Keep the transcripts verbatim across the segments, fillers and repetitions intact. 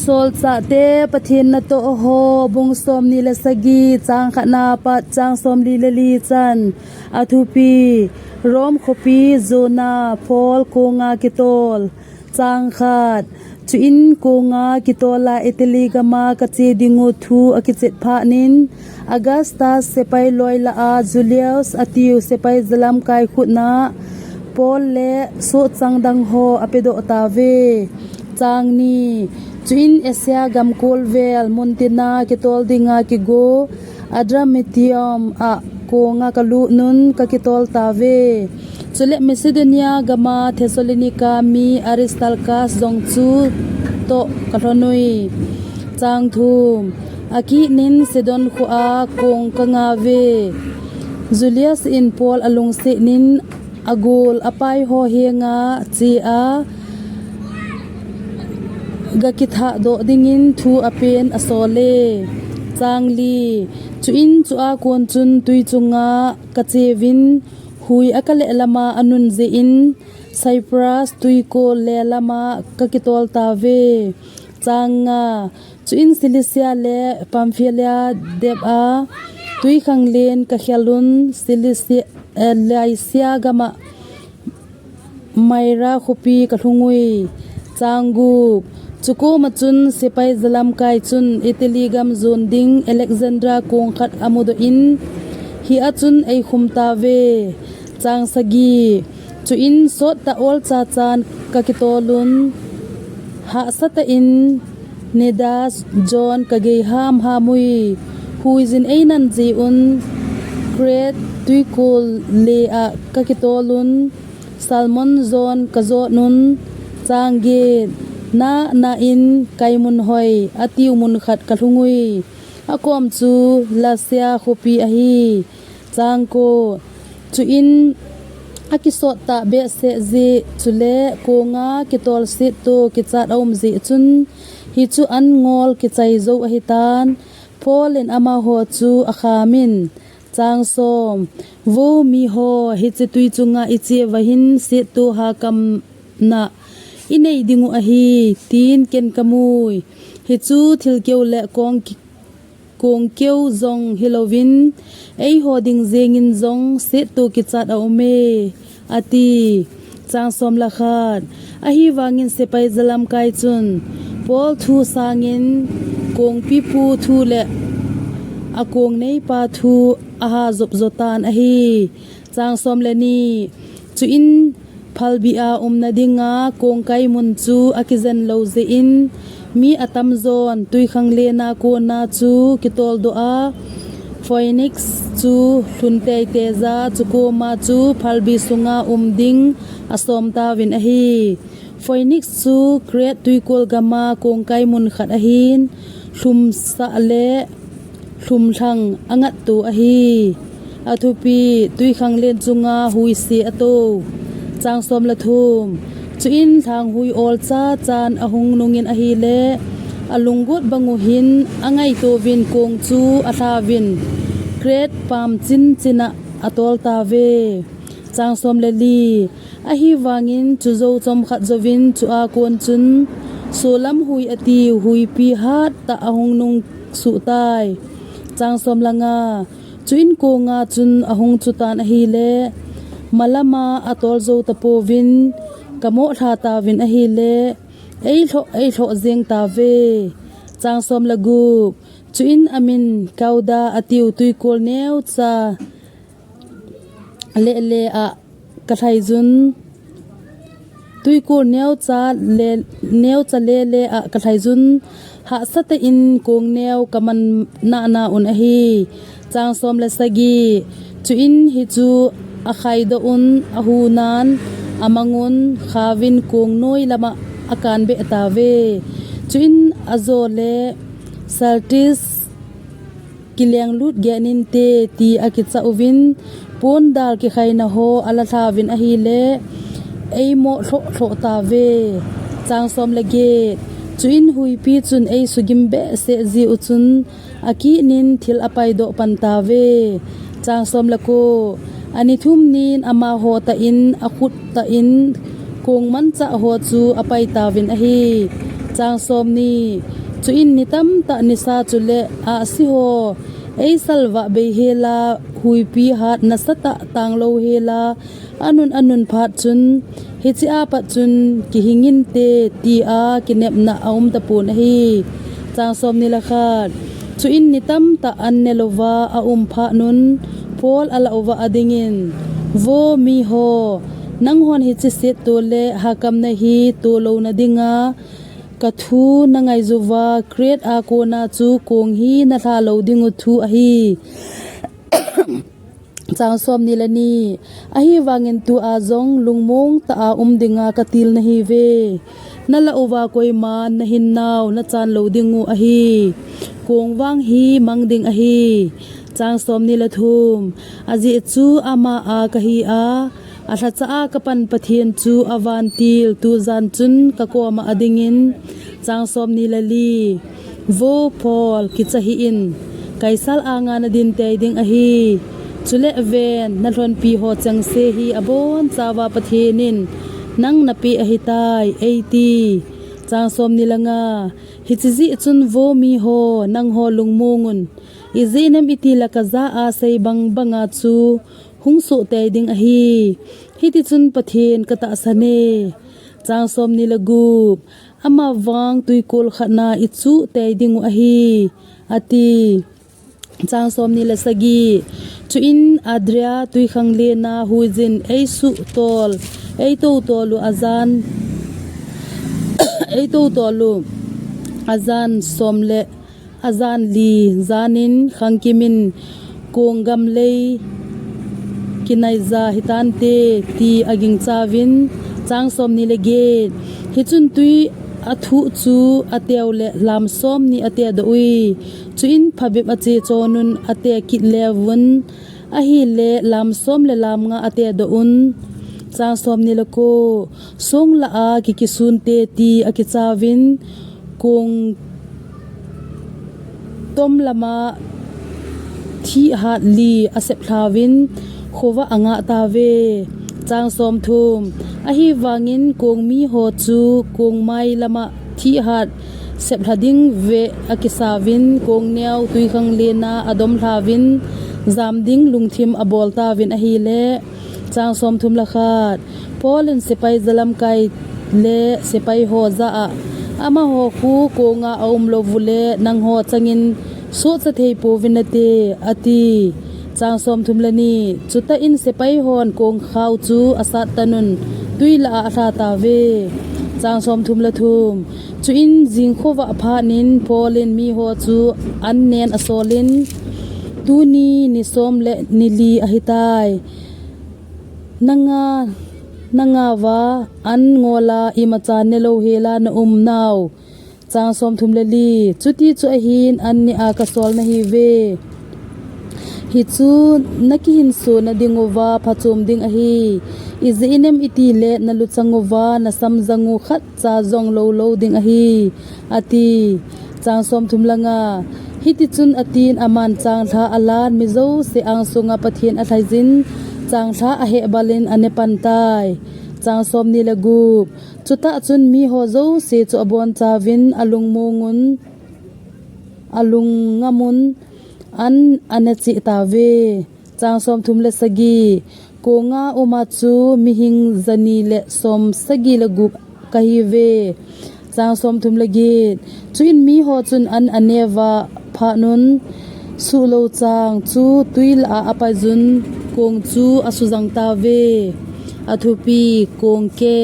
Solchahte Pathen natoh ho, bung somni le sagi, chang khatna apat chang somli le li chan. Athupi: Rome khopi jona Paul konga kitol. Chang khat. Chuin konga kitola Italy gama kache dingu thu akichet phatnin, Augustus sepai loi lah a Julius atiu sepai jalamkai khutna Paul le sohchang dang ho apedoh tauve. Chang ni. Chuin Asia gamkol vel muntina kitol dinga kigo Adramyttium a konga kalut nun kakitol tauve. Chule Macedonia gama Thessalonica mi Aristarchus jong chutoh kalhonui. Chang thum. Akitnin Sidon khoa kong kangauve. Julius in Paul alungsetnin agol apai ho henga chea gakithahdoh dingin thu apen asole. Chang li. Chuin chua kon chun tui chunga kacheuvin, hui akaleh lama anun jehin, Cyprus tuikol le lama kakitol tauve. Chang nga. Chuin Cilicia le Pamphylia dep a tuikhanglen kakhelun, Cilicia, eh, Lycia gama Myra khopi kalhungui. Chang gup. Chukoma chun sepai jalamkai chun Italy gam jon ding Alexandra kong khat amudoh in, hia chun eikhum tauve. Chang sagi. Chuin sottah olcha chan kakitolun, hahsatah in Cnidus jon kagei hamhamui. Huijin einan jiun Crete tuikol le a kakitolun, Salmon jon kajotnun. Chang get. Nana in Kaimun hoi atiu mun khat kalhungui. Akom chu Lasea khopi ahi. Chang ko. Chuin akisottah behseh jeh chule konga kitol setto kichat aum jeh chun, hichu an ngol kichai jou ahitan, Paul in amaho chu akhamin. Chang som. Vo miho, hiche tui chunga icheuva hin setto hakamna inei dingu ahi, tin ken kamui. Hichu thilkeu le kong ki-, kongkeu jong hilouvin, eiho ding jengin jong setto kichat aume, ati. Chang som le khat. Ahivangin sepai jalamkai chun Paul thu sangin kongpipu thu le akong neipa thu aha jopjo tan ahi. Chang som le ni. Chuin phalbi a umna dinga kongkai mun chu akijen lou jeh in, mi atamjon tuikhanglen a kona chu kitoldoh a, Phoenix chu lhun teitei ja, chukoma chu phalbi sunga um ding asom tauvin ahi. Phoenix chu Crete tuikol gama kongkai mun khat ahin, lhumsah le lhumlhang angatto ahi. Athupi: Tuikhanglen chunga huise ato. Chang som le thum. Chuin lhanghui olcha chan ahung nungin ahile, alunggot bangu hin angaitouvin kong chu alhauvin, Crete pam chinchina atol tauve. Chang som le li. Ahivangin chujou chomkhat jouvin chua kon chun Solam hui atiu huipi hattah ahung nungsuh tai. Chang som le nga. Chuin konga chun ahung chutan ahile, malama atol jou tapouvin, kamoh lha tauvin ahile, eilhoh, eilhoh jeng tauve. Chang som le gup. Chuin amin Kauda atiu tuikol neocha lele a kalhaijun, tuikol neocha le, neocha lele a kalhaijun, hahsatah in kong neo kaman nana un ahi. Chang som le sagi. Chuin hichu akhaidoh un, ahunan, amangun, khauvin kong noi lama akanbeh tauve. Chuin ajo le Saltis kilenglut geh ninte, ti akichah uvin, pondal kikhaina ho alalhauvin ahile, eimoh lhoh lhoh tauve. Chang som le get. Chuin huipi chun eisugim behseh jiu chun, akitnin thil apaidoh pan tauve. Chang som le ko. Ani thum nin amaho tah in, akhut tah in, kong manchah ho chu apai tauvin ahi. Chang somni. Chuin ni tamtah nisa chule ahsi ho eisalvah bei hela, huipi hat nasatah tanglo hela, anun anun phat chun, hiche apat chun kihingin te, tia kinepna aum tapon ahi. Chang somni le khat. Chuin ni tamtah an nelouva aum phat un, Paul alah uva adingin, Vo miho, nanghon hiche set tole hakamna hi tolona dinga kathu nangaiyuva, Crete a kona chu kong hi nalha lou dingu thu ahi. Chang somni le ni. Ahivangin tua jong lungmong tah a um dinga katil nahiuve. Nalah uva koiman nahinnau nachan lou dingu ahi. Kong vang hi mang ding ahi. Chang somni le thum. Ajeh chu ama a kahi a, alhacha a kapan Pathen chu avantil, tujan chun kakoma adingin. Chang somni le li. Vo Paul, kicha hih in, Kaisar anga nadin tei ding ahi. Chule ven, nalhonpi ho chengse hi abonchauva Pathen in nang napeh ahitai, eiti. Chang somni le nga. Hiche jeh chun vo miho, nangho lungmong un. Ijeh inem itile kajah a sei bang banga chu hung soh tei ding ahi. Hitichun Pathen katahsan e. Chang somni le gup. Amavang twikol khatna ichuh tei dingu ahi, ati. Chang somni le sagi. Chuin Adria twikhanglen a huiyin eisuh tol, eito tol u ajan, eito tol u ajan som le ajan li janin khangkim in, kong gamlei kinaija hitante, ti agingchauvin. Chang somni le get. Hichun twi athuh chu ateu le lam somni atedoh ui. Chuin phabep ache chon un ate kit leuvun, ahile lam som le lam nga atedoh un. Chang somni le ko. Songlah a kikisunte, ti akichauvin, kong tom lama thihhat li asep lhauvin, khovah angah tauve. Chang somthum. Ahivangin kong miho chu kong mai lama thihhat sep lha ding veh akisauvin, kong neo twikhanglen a adom lhauvin, jam ding lungthim abol tauvin ahile. Chang somthum le khat. Paul in sepai jalamkai le sepai ho jah a, amaho khu konga aum lou u le nangho changin sohcha thei pouvin nate, ati. Chang somthum le ni. Chutah in sepai hon kongkhao chu asat tan un, twi lah a alha tauve. Chang somthum le thum. Chuin jing khovah phat in Paul in miho chu an nen asolin, tuni ni som le ni li ahitai. Nanga, nanga va an ngol a imacha nelou hela naum nau. Chang somthum le li. Chuti chu ahin an nia kasol nahiuve. Hichu nakihinso na dinguva phachom ding ahi. Ijeh inem itile naluchang uva nasam jang u khatcha jong lou lou ding ahi, ati. Chang somthum le nga. Hitichun atin aman changlhah alan, mi jouse angsunga Pathen alhaiyin, changlhah ahehbal in anepan tai. Chang somni le gup. Chutah chun miho jouse chu abonchauvin alungmong un, alungngam un, an anecheh tauve. Chang somthum le sagi. Konga uma chu mihing jani le somsagi le gup kahiuve. Chang somthum le get. Chuin miho chun an aneva phat un, suhlou chang chu twi lah a apaiyun, kong chu asujang tauve. Athupi, kong ke.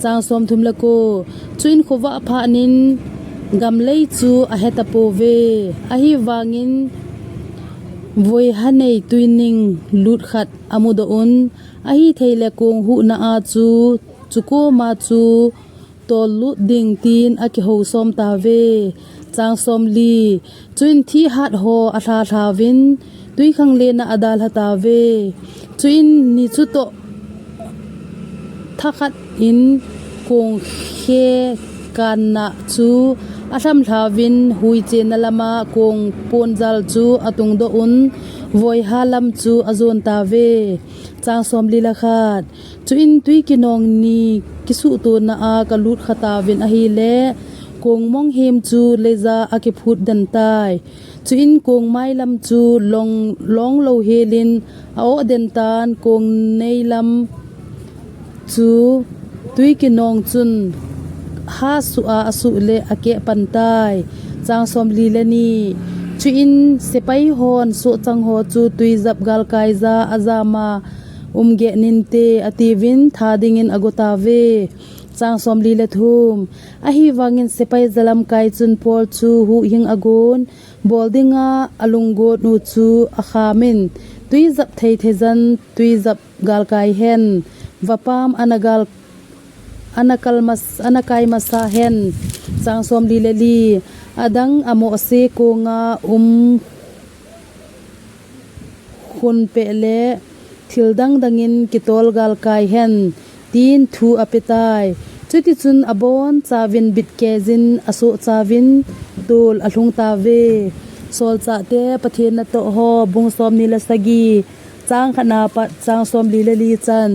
Chang somthum le ko. Chuin khovah phat in gamlei chu ahetapouve. Ahivangin voiha nei twining lut khat amudoh un, ahithei le kong huhna a chu, chukoma chu tol lut ding tin akihou som tauve. Chang somli. Chuin thihhat ho alha lhauvin, twikhanglen a adalha tauve. Chuin ni chutoh thakhat in kong khe kanna chu alham lhauvin, hui chenna lama kong ponjal chu atungdoh un, voiha lam chu ajon tauve. Chang somli le khat. Chuin twi kinong ni kisuhtona a kalut khatauvin ahile, kong mong hem chu leija akiphut den tai. Chuin kong mai lam chu long, long lo helin a-oh den tan, kong nei lam chu tui kinong chun ha suh a asuh le akeh pan tai. Chang som li le ni. Chuin sepai hon sohchang ho chu tuijap galkai ja ajama um geh ninte, atiuvin tha dingin ago tauve. Chang som li le thum. Ahivangin sepai jalamkai chun Paul chu huhhing agon, bol dinga alunggot u chu akhamin, tuijap thei thei jan tuijap galkai hen, vapam ana gal, ana kal mas, ana kai masa hen. Chang som li le li. Adang amohse konga um khun peh le thil dang dangin kitol galkai hen, tin thu ape tai. Chutichun abon chauvin bitkei jin asohchauvin tol alhung tauve. Solchahte Pathen natoh ho, bung som ni le sagi, chang khat na pat chang som li le li chan.